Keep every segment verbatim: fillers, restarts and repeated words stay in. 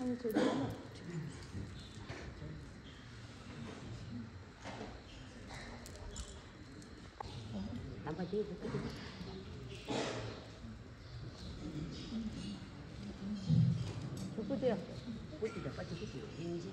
དམ་པ་དེ་ཕྲུ་གུ་དེ་ཕྲུ་གུ་དེ་པ་ཅིག་ཅིག་ཡིན་གྱི།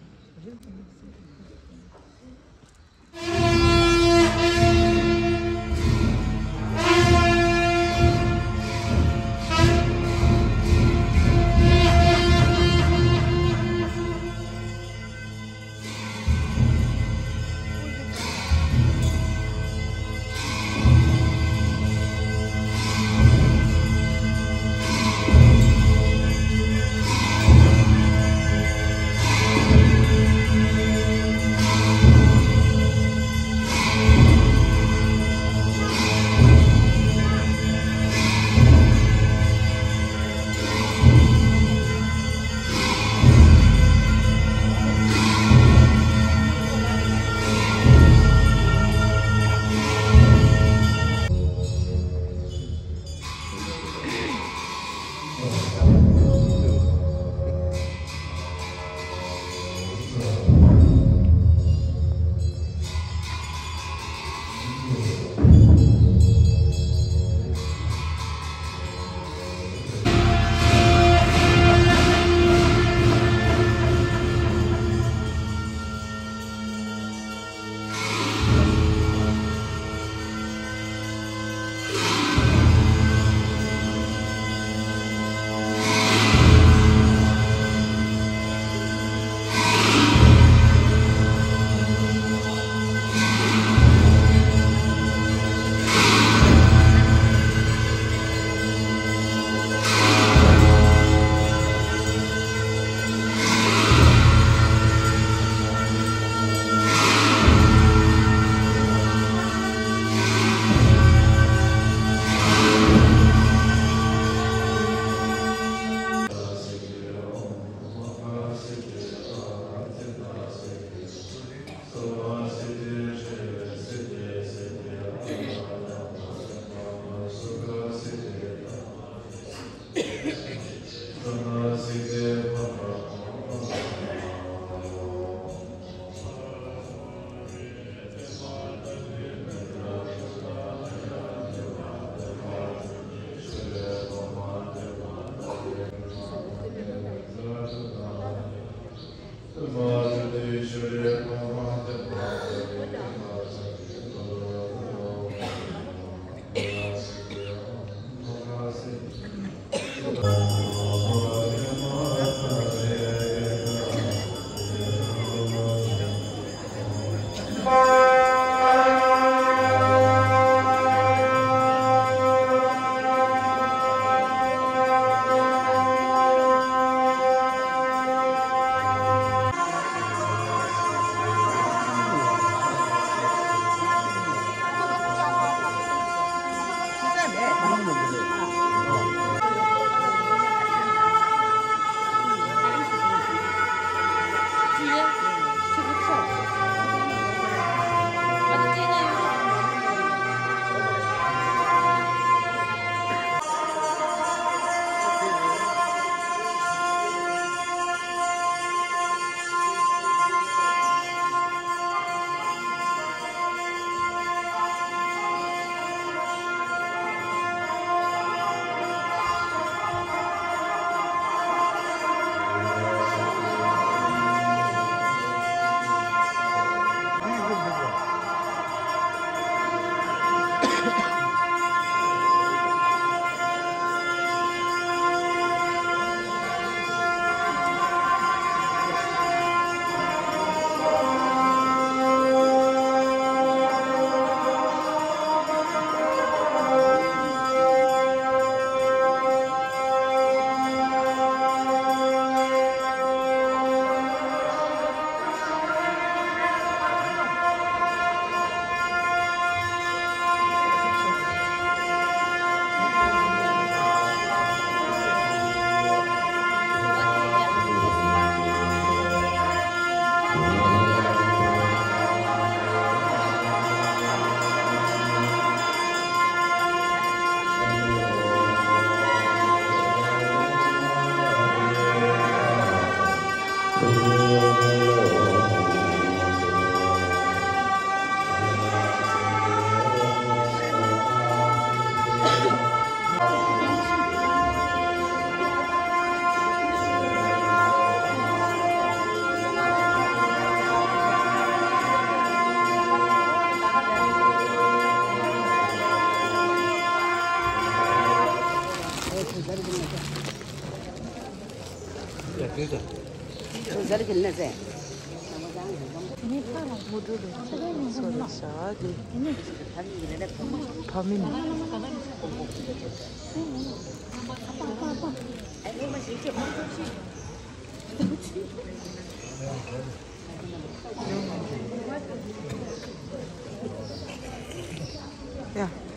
ཡ།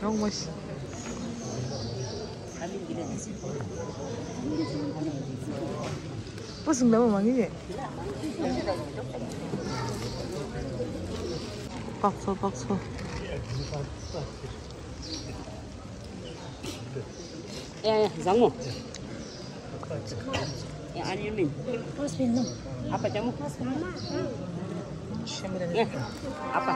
ཡོང་མ་ཤི། པོ་སུང་ལ་མ་མ་ངེས་ཡེ། པག་ཚོ་པག་ཚོ། ཡ་ཡ་བཟང་མོ། ཡ་ཨ་ནི་མིན། ཨ་ཕ་ཅག་མོ། ཡ་ཨ་ཕ།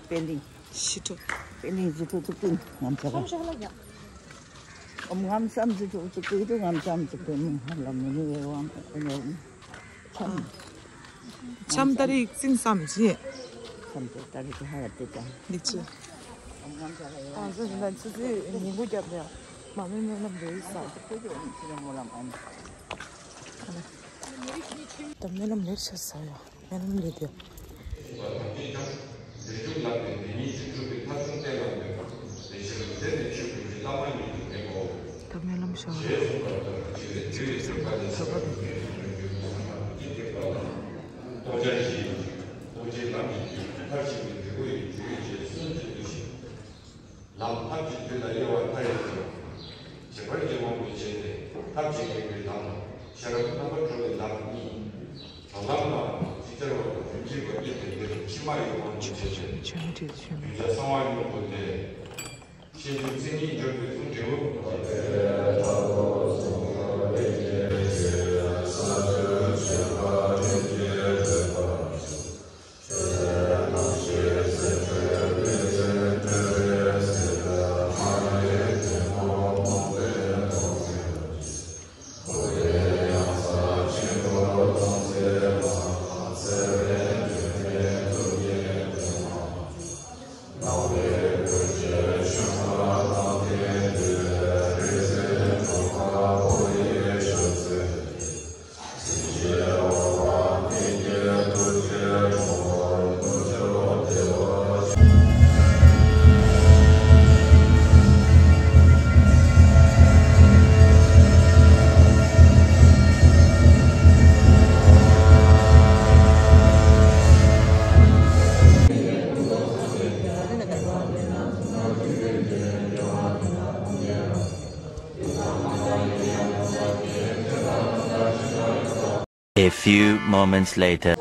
པད་གླིང་། ཤི་ཐུབ། པད་གླིང་ཟི་ཐུབ་ཐུབ་ཏིང་ངམ་ཚ་ག་ཨོམ་ངམ་སམ་ཟི་ཐུབ་ཐུབ་ཏིང་ཏུ་ངམ་སམ་ཟི་ཐུབ་ཏིང་ངམ་ལ་མི་ནི་ཝེ་ཝང་ཨོམ་ཡོ་ཆམ། ཆམ་ཏ་རིག་ཙིན་སམ་ཇི། ཆམ་ཏ་རིག་ཧ་ཏི་ཏ། ལིག་ཆི། ཨོམ་ངམ་ཚ་ག་ཡོ། ཨ་ཙི་ཙི་ཙི་ཉིན་གུང་རྒྱབ་ནས་མ་མི་མི་ནམ་རེ་ས། ཁོ་ཅོ་ཨོམ་ཁྱི་ར་མོ་ལམ་ཨོམ། ད་སྨོན་ལམ་ལེགས་ཆ་ས་ཡ། སྨོན་ལམ་ལེགས་དེ། ད་སྨོན་ལམ་ཤོར། ལམ་ཐབས་ཀྱི་དུས་ལ་དབྱེ་བ་མཐའ་ཡས་ཀྱི། བྱེད་པར་གྱི་དབང་དུ་བྱས་ཏེ་ཐབས་ཀྱི་དགེ་བའི་ལམ་ལ་ཤེས་རབ་རྣམ་པར་གྲོལ་བའི་ལམ་གཉིས། གྲོལ་ལམ་ལ་ཅིག་ཅར་བ་དང་རིམ་གྱིས་བབས་ཀྱི་དེ་འདིར་ཕྱི་མ་ཡི་དབང་དུ་བྱས་ཏེ་རྒྱུན་ཆགས་སྣང་བ་མྱོང་དགོས་ཏེ། ཤེས་བྱུང་མཚན་ཉིད་འབྱོར་པའི་གཟུངས་འབྲས་བུ། A few moments later.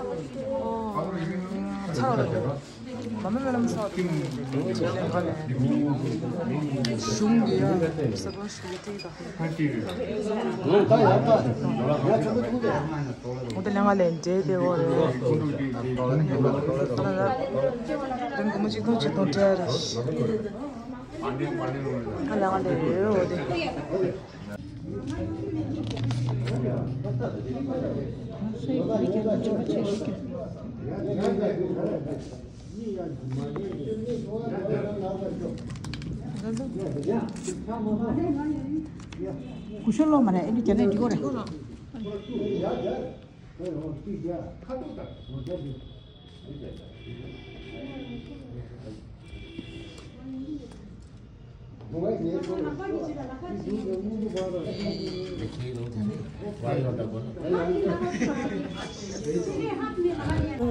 ཀུ་ཤུ་ལོ་མ་རེད། ཨེ་འདྲ་བྱས་ན་འགྲིག་གོ་རེད།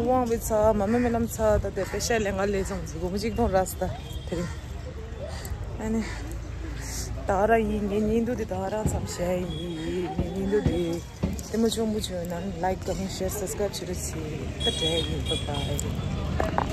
དབང་བའི་ཚ་མ་མེ་མེ་ལམ་ཚ་ད་དེ་པེ་ཤ་ལེ་ང་ལེ་ཙམ་ཟིག་གོ་མ་ཅིག་ཐོང་ར་སི་ད་དེ་རིང་། ཨ་ནི་ད་ར་ཡིན་ངའི་ཉིན་དུ་དེ་ད་ར་མཚམས་བྱས་ཡིན་ངའི་ཉིན་དུ་དེ། དེ་མོ་ཆུང་མོ་བྱོས་ན་ལའིཀ་ཀོ་མེན་ཤེར་སབ་སི་ཀ་རེབ་བྱེད་རོགས་བྱེད། ད་འདྲ་ཡིན། བཱའི་བཱའི།